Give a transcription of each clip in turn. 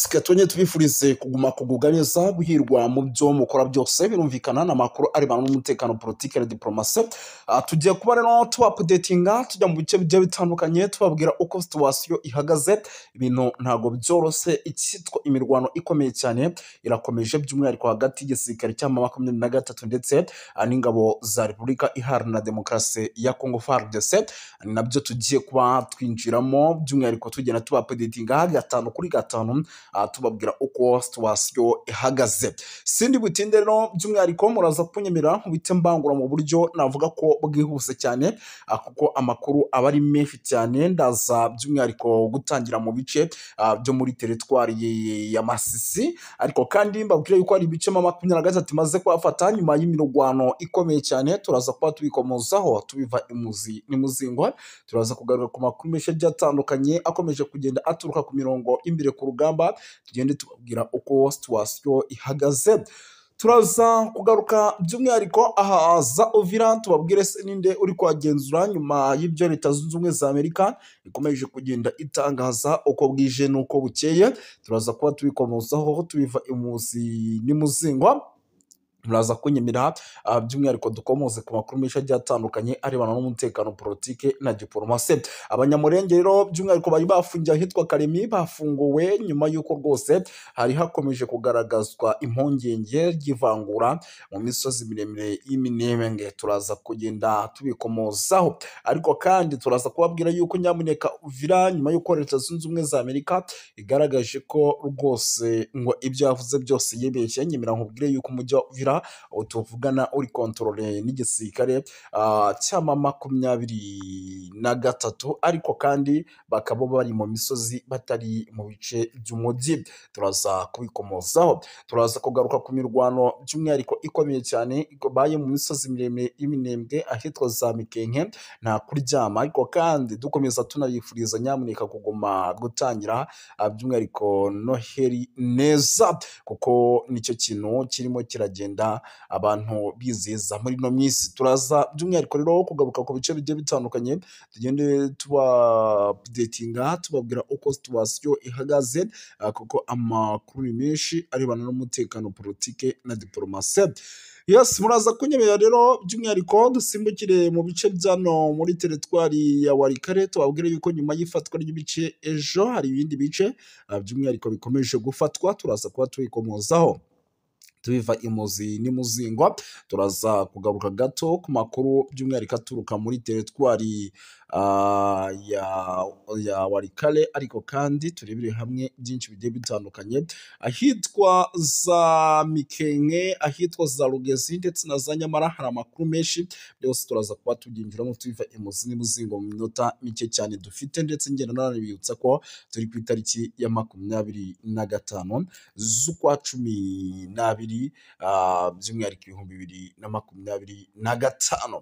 Yes, katonye tubifurize kuguma kugubwa neza, guhirwa mu byo mukora byose. Birumvikana n'amakuru arebana n'umutekano, politike na diplomasi. Tugiye kuba rero tubaupdatinga, tujya mu bice bigiye bitandukanye, tubabwira uko situation ihagaze. Ibintu ntabwo byoroshye, icyitwa imirwano ikomeye cyane irakomeje, by'umwihariko hagati y'igisirikare cya 23 ndetse n'ingabo za Repubulika Iharanira Demokarasi ya Congo, FARDC. Ni nabyo tugiye kuba twinjiramo, by'umwihariko tugenda tubaupdatinga gatanu kuri gatanu, tubabwira uko situation ihagaze. Sindi butinde rero, by'umwihariko muraza kunyemerera nkubite mbangura mu buryo navuga ko bwihuse cyane, kuko amakuru aba ari menshi cyane. Ndaza by'umwihariko gutangira mu bice byo muri teritwari ya Masisi, ariko kandi mbabwire yuko hari ibice 23 imaze kuhafata nyuma y'imirwano ikomeye cyane. Turaza kuba tubikomozaho tubiva imuzi n'imuzingo. Turaza kugaruka ku makuru menshi agiye atandukanye akomeje kugenda aturuka ku mirongo imbere ku rugamba, tugende tubabwira uko situation ihagaze. Turaza kugaruka by'umwihariko aha za Uvira, tubabwire se ninde uri kuhagenzura nyuma y'ibyo Leta Zunze Ubumwe za Amerika ikomeje kugenda itangaza uko bwije n'uko bukeye. Turaza kuba tubikomozaho tubiva imuzi n'imuzingo. Muraza kunyemera by'umwihariko dukomoze ku makuru menshi agiye atandukanye arebana n'umutekano, politike na diplomasi. Abanyamurenge rero by'umwihariko bari bafungiye ahitwa Karemi bafunguwe nyuma y'uko rwose hari hakomeje kugaragazwa impungenge ry'ivangura mu misozi miremire y'Iminembwe. Turaza kugenda tubikomozaho, ariko kandi turaza kubabwira yuko nyamuneka Uvira, nyuma y'uko Leta Zunze Ubumwe za Amerika igaragaje ko rwose ngo ibyo yavuze byose yibeshye, nyemera nkubwire yuko umujyi wa Uvira tuvugana uri contrôlé n'igisirikare cya 23, ariko kandi bakaba bari mu misozi, batari mu bice by'umujyi. Turaza kubikomozaho. Turaza kugaruka ku mirwano by'umwihariko ikomeye cyane ibaye mu misozi miremire y'Iminembwe ahitwa za Mikenke, nta kuryama. Ariko kandi dukomeza tunabifuriza nyamuneka kuguma gutangira by'umwihariko Noheli neza, kuko nicyo kintu kirimo kiragenda abantu bizihiza muri ino minsi. Turaza by'umwihariko rero kugaruka ku bice bigiye bitandukanye, tugende tubaupdatinga, tubabwira uko situation ihagaze, kuko amakuru ni menshi arebana n'umutekano, politike na diplomasi. Yes, muraza kunyemerera rero by'umwihariko dusimbukire mu bice byano muri teritwari ya Walikale, tubabwire yuko nyuma y'ifatwa ry'ibice ejo hari ibindi bice by'umwihariko bikomeje gufatwa. Turaza kuba tubikomozaho tubiva imuzi n'imuzingo. Turaza kugaruka gato ku makuru by'umwihariko aturuka muri teritwari ya Walikale, ariko kandi turebere hamwe byinshi bigiye bitandukanye ahitwa za Mikenke, ahitwa za Rugezi ndetse na za Nyamara. Hari amakuru menshi, byose turaza kuba tubyinjiramo tubiva imuzi n'imuzingo mu minota mike cyane dufite. Ndetse ngenda nanabibutsa ko turi ku itariki ya 25 z'ukwa 12, by'umwihariko 2025.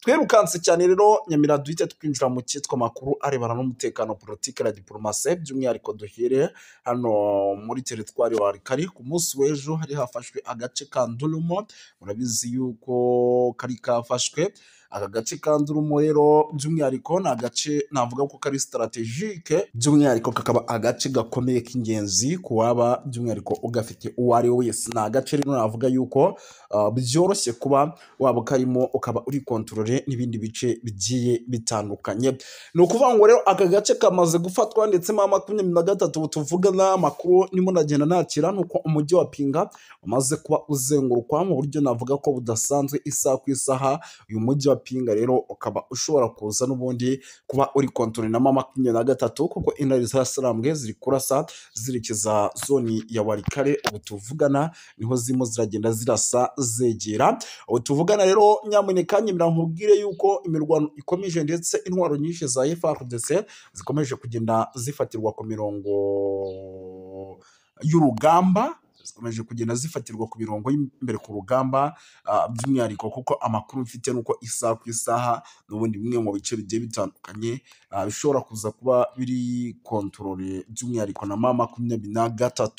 Twirukanse cyane rero, nyamira duhite twinjira mu cyitwa amakuru arebana n'umutekano, politike na diplomasi. By'umwihariko duhere hano muri teritwari wa Walikale. Ku munsi w'ejo hari hafashwe agace ka Ndurumo, murabizi yuko kari kafashwe. Aka gace ka Ndurumo rero by'umwihariko ni agace navuga ko kari stratégique, by'umwihariko kakaba agace gakomeye k'ingenzi ku waba by'umwihariko ugafite uwo ari we wese. Ni agace rero navuga yuko byoroshye kuba waba ukarimo ukaba uri contrôlé n'ibindi bice bigiye bitandukanye. Ni ukuvuga ngo rero aka gace kamaze gufatwa, ndetse 23 tuvugana, amakuru nimo ndagenda nakira nuko umujyi wa Pinga umaze kuba uzengurukwa mu buryo navuga ko budasanzwe isaha ku isaha. Uyu mujyi wa Pinga rero ukaba ushobora kuza n'ubundi kuba uri contrôlé na 23, kuko intare zasarambwe ziri kurasa zerekeza zone ya Walikale. Ubu tuvugana niho zirimo ziragenda zirasa zegera. Ubu tuvugana rero, nyamuneka nyemera nkubwire yuko imirwano ikomeje, ndetse intwaro nyinshi za FARDC zikomeje kugenda zifatirwa ku mirongo y'urugamba, zikomeje kugenda zifatirwa ku mirongo y'imbere ku rugamba, by'umwihariko kuko amakuru mfite nuko isaha ku isaha n'ubundi bimwe mu bice bigiye bitandukanye bishobora kuza kuba biri contrôlé by'umwihariko na 23.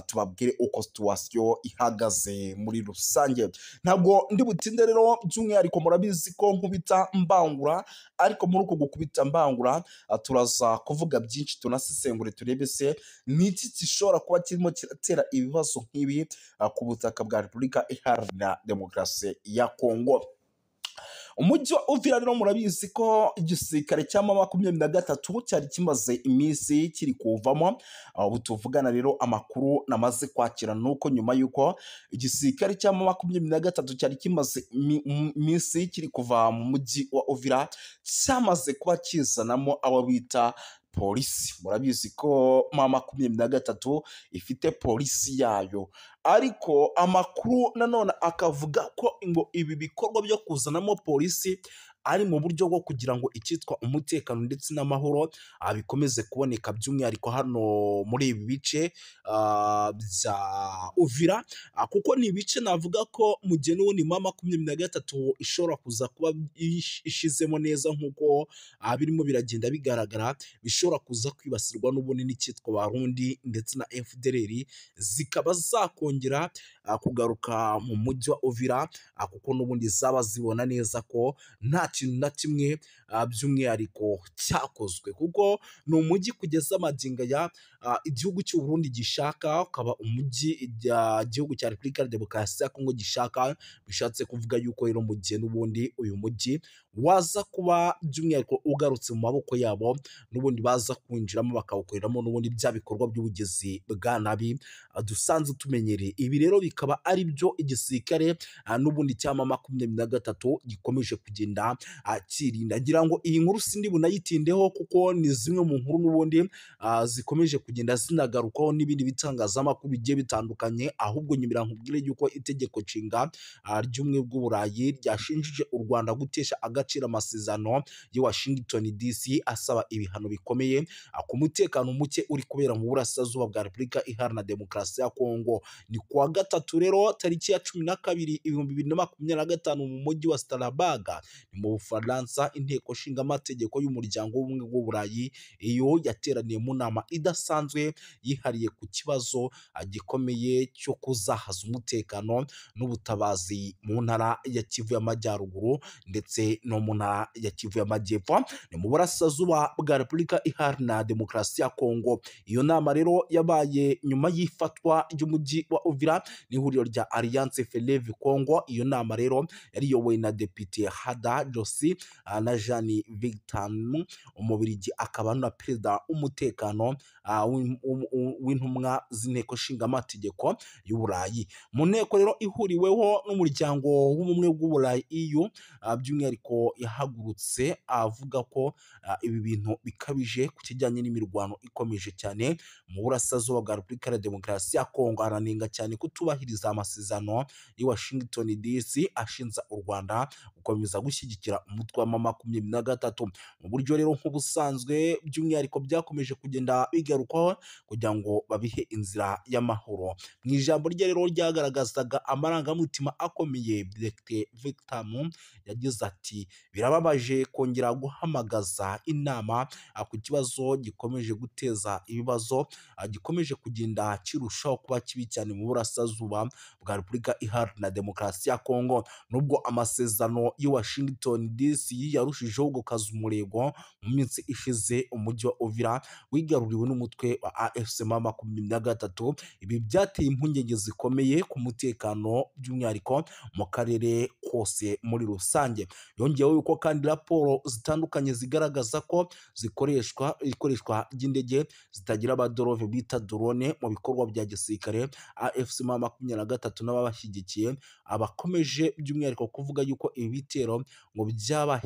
tubabwire uko situation ihagaze muri rusange. Ntabwo ndi butinde rero, by'umwihariko murabizi ko nkubita mbangura, ariko muri uko gukubita mbangura turaza kuvuga byinshi, tunasesengure turebe se ni iki gishobora kuba kirimo kiratera ibibazo nk'ibi ku butaka bwa Repubulika Iharanira Demokarasi ya Kongo. Umujyi wa Uvira rero murabizi ko igisirikare cya M23 cyari kimaze iminsi kiri kuvamo. Ubu tuvugana rero amakuru namaze kwakira nuko nyuma yuko igisirikare cya M23 cyari kimaze iminsi kiri kuva mu mujyi wa Uvira, cyamaze kuba kizanamo abo bita polisi. Murabizi ko M23 ifite polisi yayo, ariko amakuru nanone akavuga ko ngo ibi bikorwa byo kuzanamo polisi ari mu buryo bwo kugira ngo icyitwa umutekano ndetse n'amahoro bikomeze kuboneka, by'umwihariko hano muri ibi bice bya Uvira, kuko ni ibice navuga ko mu gihe n'ubundi M23 ishobora kuza kuba ishizemo neza nk'uko birimo biragenda bigaragara, bishobora kuza kwibasirwa n'ubundi n'icyitwa Barundi ndetse na FDLR, zikaba zakongera kugaruka mu mujyi wa Uvira, kuko n'ubundi zaba zibona neza ko nta kintu na kimwe by'umwihariko cyakozwe, kuko ni umujyi kugeza magingo ya igihugu cy'u Burundi gishaka, ukaba umujyi igihugu cya Repubulika ya Demokarasi ya Kongo gishaka. Bishatse kuvuga yuko rero mu gihe n'ubundi uyu mujyi waza kuba by'umwihariko ugarutse mu maboko yabo, n'ubundi baza kwinjiramo bakawukoreramo n'ubundi bya bikorwa by'ubugizi bwa nabi dusanzwe tumenyereye. Ibi rero bikaba ari byo igisirikare n'ubundi cya M23 gikomeje kugenda kirinda. Ngira ngo iyi nkuru sindi bunayitindeho kuko ni zimwe mu nkuru n'ubundi zikomeje kugenda zinagarukaho n'ibindi bitangazamakuru bigiye bitandukanye. Ahubwo nyumira nkubwire yuko itegeko nshinga ry'ubumwe bw'Uburayi ryashinjije u Rwanda gutesha agaciro amasezerano ya Washington DC asaba ibihano bikomeye ku mutekano muke uri kubera mu burasirazuba bwa Repubulika Iharanira Demokarasi ya Kongo. Ni kuwa gatatu rero tariki ya 12 2025 mu mujyi wa Strasbourg ni mu Bufaransa, inteko nshingamategeko y'umuryango w'ubumwe bw'Uburayi iyo yateraniye mu nama idasanzwe yihariye ku kibazo gikomeye cyo kuzahaza umutekano n'ubutabazi mu ntara ya Kivu y'Amajyaruguru ndetse no mu ntara ya Kivu y'Amajyepfo, ni mu burasirazuba bwa Repubulika Iharanira Demokarasi ya Kongo. Iyo nama rero yabaye nyuma y'ifatwa ry'umujyi wa Uvira n'ihuriro rya Alliance Fleuve Congo. Iyo nama rero yari iyobowe na Depite Hada Josi na Jeanne Victor Umubirigi, akaba na perezida w'umutekano w'intumwa z'inteko nshingamategeko y'Uburayi. Mu nteko rero ihuriweho n'umuryango w'ubumwe bw'Uburayi EU, by'umwihariko yahagurutse avuga ko ibi bintu bikabije ku kijyanye n'imirwano ikomeje cyane mu burasirazuba bwa Repubulika ya Demokarasi ya Kongo. Aranenga cyane kutubahiriza amasezerano y'i Washington DC ashinja u Rwanda gukomeza gushyigikira umutwe wa M23 mu buryo rero nk'ubusanzwe, by'umwihariko byakomeje kugenda bigarukwaho kugira ngo babihe inzira y'amahoro. Mu ijambo rye rero ryagaragazaga amarangamutima akomeye, Dr Victor yagize ati: birababaje kongera guhamagaza inama ku kibazo gikomeje guteza ibibazo, gikomeje kugenda kirushaho kuba kibi cyane mu burasirazuba bwa Repubulika Iharanira Demokarasi ya Kongo. Nubwo amasezerano y'i Washington DC yarushijeho gukaza umurego mu minsi ishize, umujyi wa Uvira wigaruriwe n'umutwe wa AFC M23. Ibi byateye impungenge zikomeye ku mutekano by'umwihariko mu karere kose muri rusange. Yongeyeho yuko kandi raporo zitandukanye zigaragaza ko zikoreshwa ikoreshwa ry'indege zitagira abadorove bita drone mu bikorwa bya gisirikare. AFC M23 n'ababashyigikiye abakomeje by'umwihariko kuvuga yuko ibi bitero ngo byaba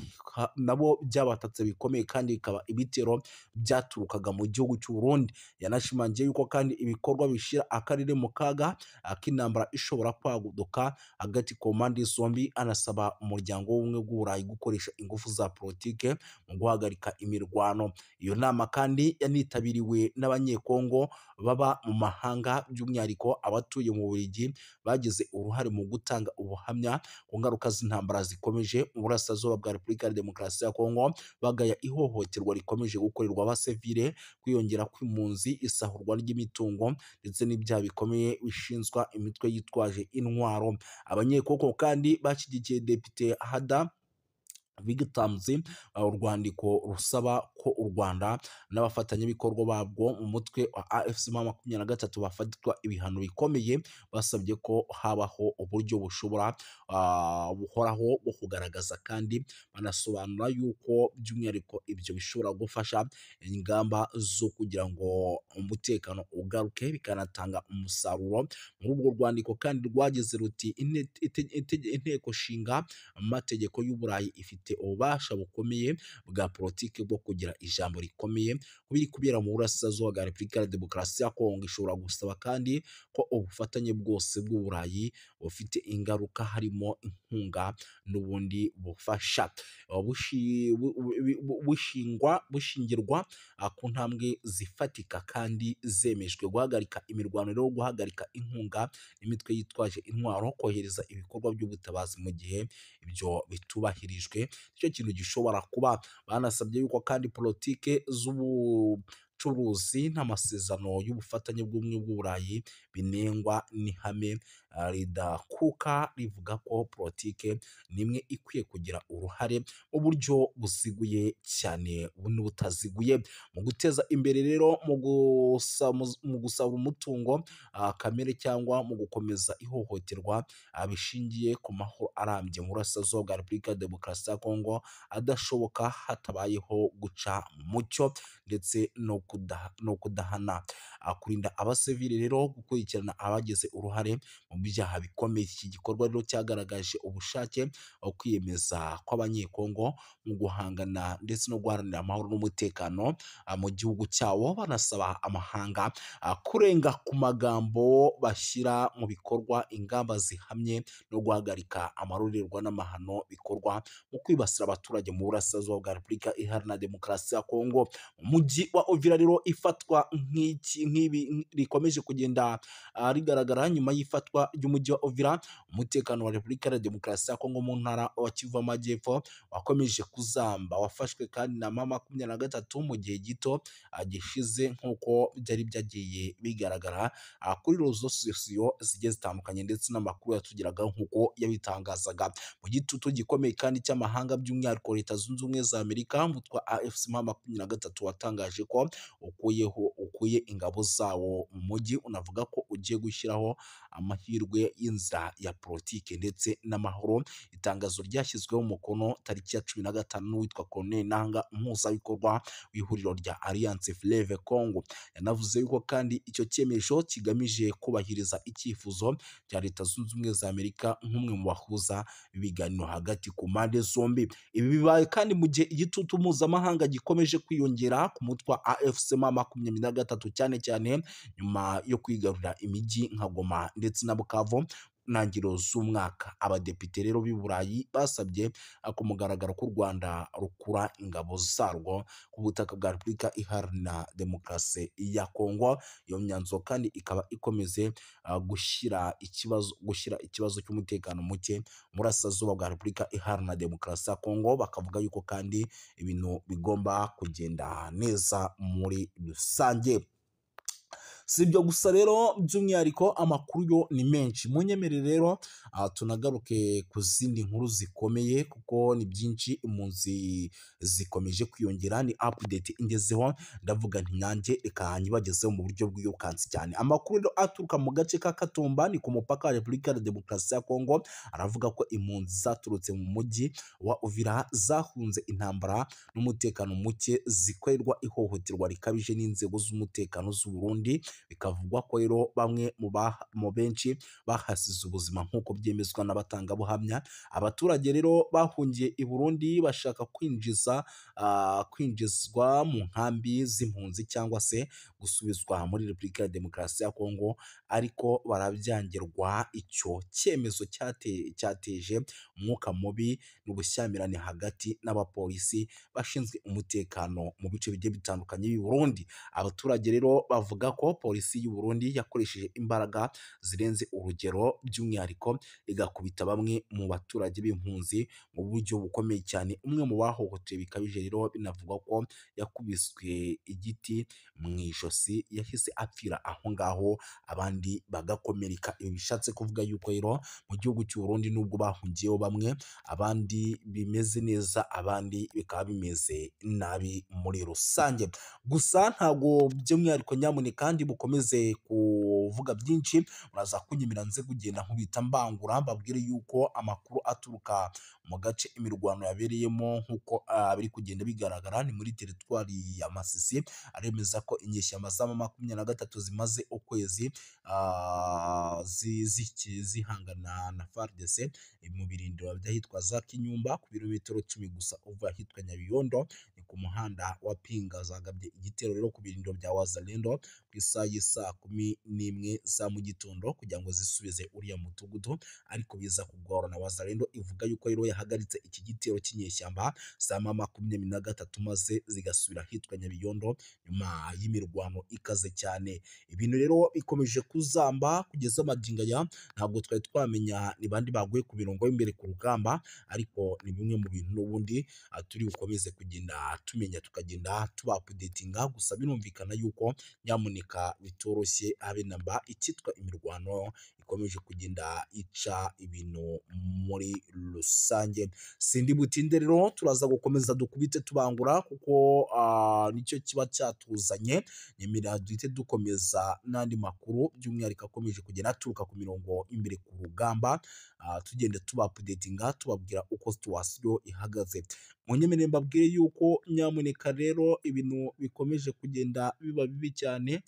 nabo byabatatse bikomeye, kandi bikaba ibitero byaturukaga mu gihugu cy'u Burundi. Yanashimangiye yuko kandi ibikorwa bishyira akarere mu kaga k'intambara ishobora kwaguduka hagati ku mpande zombi. Anasaba umuryango w'ubumwe bw'Uburayi gukoresha ingufu za politike mu guhagarika imirwano. Iyo nama kandi yanitabiriwe n'abanyekongo baba mu mahanga, by'umwihariko abatuye mu Bubiligi bagize uruhare mu gutanga ubuhamya ku ngaruka z'intambara zikomeje mu burasirazuba bwa Repubulika ya Demokarasi ya Kongo, bagaya ihohoterwa rikomeje gukorerwa abasivile, kwiyongera kw'impunzi, isahurwa ry'imitungo ndetse n'ibyaha bikomeye bishinzwa imitwe yitwaje intwaro. Abanyekongo kandi bashyigikiye Depite Hada Victims urwandiko rusaba ko u Rwanda n'abafatanyabikorwa babwo mu mutwe wa AFC M23 bafatwa ibihano bikomeye. Basabye ko habaho uburyo bushobora buhoraho bwo kugaragaza kandi banasobanura yuko by'umwihariko ibyo bishobora gufasha ingamba zo kugira ngo umutekano ugaruke, bikanatanga umusaruro. Muri urwo rwandiko kandi rwagize ruti: Inteko nshinga amategeko y'Uburayi ifite ububasha bukomeye bwa politiki bwo kugira ijambo rikomeye ku biri kubera mu burasirazuba bwa Repubulika ya Demokarasi ya Kongo. Ishobora gusaba kandi ko ubufatanye bwose bw'Uburayi bufite ingaruka, harimo inkunga n'ubundi bufasha, bushingirwa ku ntambwe zifatika kandi zemejwe: guhagarika imirwano rero, guhagarika inkunga imitwe yitwaje intwaro, kohereza ibikorwa by'ubutabazi mu gihe ibyo bitubahirijwe. Nicyo kintu gishobora kuba. Banasabye yuko kandi politike z'ubucuruzi n'amasezerano y'ubufatanye bw'ubumwe bw'Uburayi binengwa n'ihame ridakuka rivuga ko politike nimwe ikwiye kugira uruhare mu buryo buziguye cyane n'ubutaziguye mu guteza imbere rero mu gusaba umutungo kamere cyangwa mu gukomeza ihohoterwa bishingiye ku mahoro arambye mu burasirazuba bwa Repubulika ya Demokarasi ya Kongo adashoboka hatabayeho guca mu mucyo ndetse no kudahana, kurinda abasivili rero, gukurikirana abagize uruhare mu byaha bikomeye. Iki gikorwa rero cyagaragaje ubushake bwo kwiyemeza kw'Abanyekongo mu guhangana ndetse no guharanira amahoro n'umutekano mu gihugu cyabo, banasaba amahanga kurenga ku magambo bashyira mu bikorwa ingamba zihamye no guhagarika amarorerwa n'amahano bikorwa mu kwibasira abaturage mu burasirazuba bwa Repubulika Iharanira Demokarasi ya Kongo. Umujyi wa Uvira rero ifatwa nk'iki nk'ibi rikomeje kugenda rigaragara nyuma y'ifatwa ry'umujyi wa Uvira. Umutekano wa Repubulika ya Demokarasi ya Kongo mu ntara wa Kivu Amajyepfo wakomeje kuzamba, wafashwe kandi na M23 mu gihe gito gishize nk'uko byari byagiye bigaragara kuri rezo sosiyo zigiye zitandukanye ndetse n'amakuru yatugeraga nk'uko yabitangazaga. Mu gitutu gikomeye kandi cy'amahanga, by'umwihariko Leta Zunze Ubumwe za Amerika, umutwe wa AFC M23 watangaje ko ukuye ingabo zawo mu mujyi, unavuga ko ugiye gushyiraho amahirwe y'inzira ya politike ndetse n'amahoro. Itangazo ryashyizweho umukono tariki ya 15 n'uwitwa Colonel Nanga, umuhuzabikorwa w'ihuriro rya Alliance Fleuve Congo. Yanavuze yuko kandi icyo cyemezo kigamije kubahiriza icyifuzo cya Leta Zunze Ubumwe za Amerika nk'umwe mu bahuza ibiganiro hagati ku mpande zombi. Ibi bibaye kandi mu gihe igitutu mpuzamahanga gikomeje kwiyongera ku mutwe wa AFC M23, cyane cyane nyuma yo kwigarurira imijyi nka Goma ndetse na Bukavu ntangiriro z'umwaka. Abadepite rero b'i Burayi basabye ku mugaragaro ko u Rwanda rukura ingabo zarwo ku butaka bwa Repubulika Iharanira Demokarasi ya Kongo. Iyo myanzuro kandi ikaba ikomeze gushyira ikibazo cy'umutekano muke mu burasirazuba bwa Repubulika Iharanira Demokarasi ya Kongo, bakavuga yuko kandi ibintu bigomba kugenda neza muri rusange. Si ibyo gusa rero, by'umwihariko amakuru yo ni menshi. Munyemerere rero tunagaruke ku zindi nkuru zikomeye kuko ni byinshi, impunzi zikomeje kwiyongera. Ni update ingezeho, ndavuga nti nanjye reka nyibagezeho mu buryo bwirukansi cyane. Amakuru rero aturuka mu gace ka Katumba, ni ku mupaka wa Repubulika ya Demokarasi ya Kongo, aravuga ko impunzi zaturutse mu mujyi wa Uvira zahunze intambara n'umutekano muke, zikorerwa ihohoterwa rikabije n'inzego z'umutekano z'u Burundi. Bikavugwa ko rero bamwe mu benshi bahasize ubuzima nk'uko byemezwa n'abatangabuhamya. Abaturage rero bahungiye i Burundi bashaka kwinjizwa mu nkambi z'impunzi cyangwa se gusubizwa muri Repubulika ya Demokarasi ya Kongo, ariko barabyangirwa. Icyo cyemezo cyateje umwuka mubi n'ubushyamirane hagati n'abapolisi bashinzwe umutekano mu bice bigiye bitandukanye by'i Burundi. Abaturage rero bavuga ko Polisi y'u Burundi yakoresheje imbaraga zirenze urugero, by'umwihariko igakubita bamwe mu baturage b'impunzi mu buryo bukomeye cyane. Umwe mu bahohotewe bikabije rero binavugwa ko yakubiswe igiti mu ijosi, yahise apfira aho ngaho, abandi bagakomereka. Ibi bishatse kuvuga yuko rero mu gihugu cy'u Burundi nubwo bahungiyeho bamwe, abandi bimeze neza, abandi bikaba bimeze nabi muri rusange. Gusa ntabwo by'umwihariko nyamuneka kandi bukomeze kuvuga byinshi, muraza kunyemera nze kugenda nkubita mbangura mbabwire yuko amakuru aturuka mu gace imirwano yabereyemo nk'uko biri kugenda bigaragara ni muri teritwari ya Masisi, aremeza ko inyeshyamba za M23 zimaze ukwezi zihangana na FARDC mu birindiro by'ahitwa za Kinyumba ku birometero 10 gusa uva ahitwa Nyabiyondo, ni ku muhanda wa Pinga. Zagabye igitero rero ku birindiro bya Wazalendo ku isaha y'isaa 11 za mu gitondo kugira ngo zisubize uriya mudugudu, ariko biza kugorana. Wazalendo ivuga yuko rero yahagaritse iki gitero cy'inyeshyamba za M23 maze zigasubira ahitwa Nyabiyondo nyuma y'imirwano ikaze cyane. Ibintu rero bikomeje kuzamba kugeza magingo aya, ntabwo twari twamenya ni bandi baguye ku mirongo y'imbere ku rugamba, ariko ni bimwe mu bintu n'ubundi turi bukomeze kugenda tumenya, tukagenda tubapudetinga. Gusa birumvikana yuko nyamuneka bitoroshye habe namba, icyitwa imirwano ikomeje kugenda ica ibintu muri rusange. Sindi butinde rero, turaza gukomeza dukubite tubangura kuko nicyo kiba cyatuzanye. Nyemera duhite dukomeza n'andi makuru by'umwihariko akomeje kugenda aturuka ku mirongo imbere ku rugamba, tugenda tubapudetinga tubabwira uko situwasiyo ihagaze. Munyemerere mbabwire yuko nyamuneka rero ibintu bikomeje kugenda biba bibi cyane,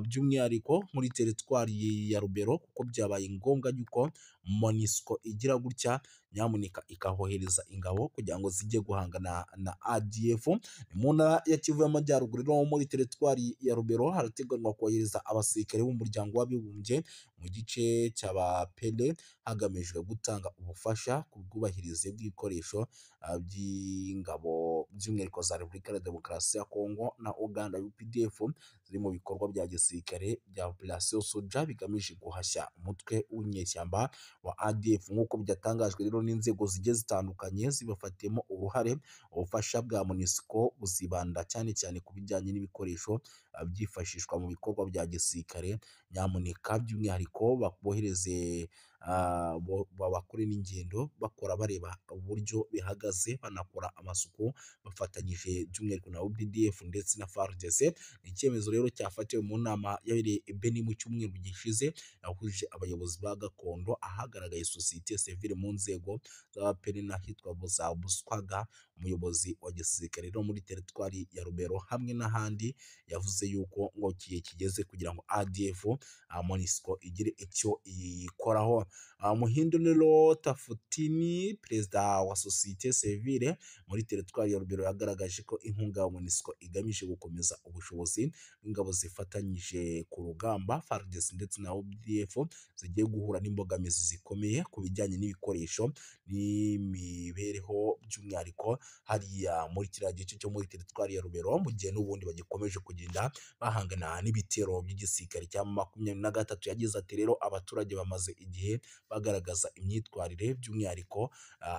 by'umwihariko muri teritwari ya Rubero, kuko byabaye ngombwa yuko MONUSCO igira gutya nyamuneka ikahohereza ingabo kugira ngo zijye guhangana na ADF. Mu ntara ya Kivu y'Amajyaruguru rero muri teritwari ya Rubero harateganywa kohereza abasirikare b'umuryango w'abibumbye mu gice cy'Abapele, hagamijwe gutanga ubufasha ku bwubahirize bw'ibikoresho by'ingabo by'umwihariko za Repubulika ya Demokarasi ya Kongo na Uganda UPDF ziri mu bikorwa bya gisirikare bya Operation Soja bigamije guhashya umutwe w'inyeshyamba wa ADF, nk'uko byatangajwe rero n'inzego zigiye zitandukanye zibafatiyemo uruhare. Ubufasha bwa MONUSCO buzibanda cyane cyane ku bijyanye n'ibikoresho byifashishwa mu bikorwa bya gisirikare, nyamuneka by'umwihariko bohereze bakore n'ingendo bakora bareba uburyo bihagaze, banakora amasuku bafatanyije by'umwihariko na UPDF ndetse na FARDC. Ni icyemezo rero cyafatiwe mu nama yabereye i Beni mu cyumweru gishize, yahuje abayobozi ba gakondo, ahagaragaye sosiyete sivile mu nzego z'abapeni n'ahitwa za Buswaga. Umuyobozi wa gisirikare rero muri teritwari ya Rubero hamwe n'ahandi yavuze yuko ngo kigiye kigeze kugira ngo ADF MONUSCO igire icyo ikoraho. Muhindo rero Tafutini, perezida wa sosiyete sivile muri teritwari ya Rubero, yagaragaje ko inkunga ya MONUSCO igamije gukomeza ubushobozi bw'ingabo zifatanyije ku rugamba FARDC ndetse na UPDF zigiye guhura n'imbogamizi zikomeye ku bijyanye n'ibikoresho n'imibereho, by'umwihariko hariya muri kiriya gice cyo muri teritwari ya Rubero, mu gihe n'ubundi bagikomeje kugenda bahangana n'ibitero by'igisirikare cya 23. Yagize ati rero abaturage bamaze igihe bagaragaza imyitwarire by'umwihariko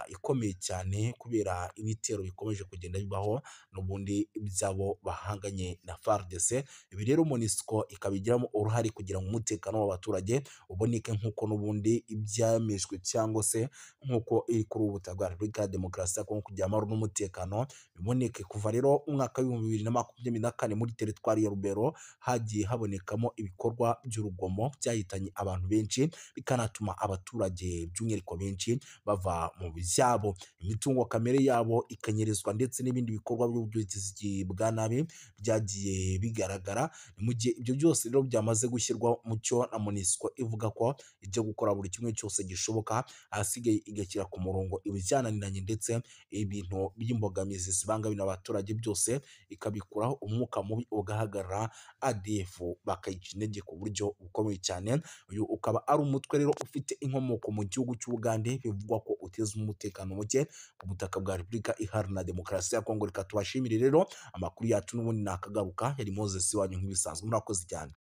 ikomeye cyane kubera ibitero bikomeje kugenda bibaho n'ubundi byabo bahanganye na FARDC. Ibi rero MONUSCO ikabigiramo uruhare kugira ngo umutekano w'abaturage uboneke nk'uko n'ubundi ibyemejwe cyangwa se nk'uko iri kuri ubu butaka bwa Repubulika ya Demokarasi ya Kongo kugira amahoro n'umutekano biboneke. Kuva rero umwaka w'2024 muri teritwari ya Rubero hagiye habonekamo ibikorwa by'urugomo byahitanye abantu benshi, bikanatuma abaturage by'umwihariko benshi bava mu byabo, imitungo kamere yabo ikanyerezwa, ndetse n'ibindi bikorwa by'ubugizi bwa nabi byagiye bigaragara. Mu gihe ibyo byose rero byamaze gushyirwa mu cyo na MONUSCO ivuga ko ijya gukora buri kimwe cyose gishoboka, ahasigaye igashyira ku murongo ibijyananiranye ndetse ibintu by'imbogamizi zibangamira abaturage byose ikabikuraho, umwuka mubi ugahagarara, ADF bakayica intege ku buryo bukomeye cyane. Uyu ukaba ari umutwe rero ufite inkomoko mu gihugu cy'Ubugande, bivugwa ko uteza umutekano muke ku butaka bwa Repubulika Iharanira Demokarasi ya Kongo. Reka tubashimire rero, amakuru yacu n'ubundi nakagaruka. Yari Moses wanyu nk'ibisanzwe, murakoze cyane.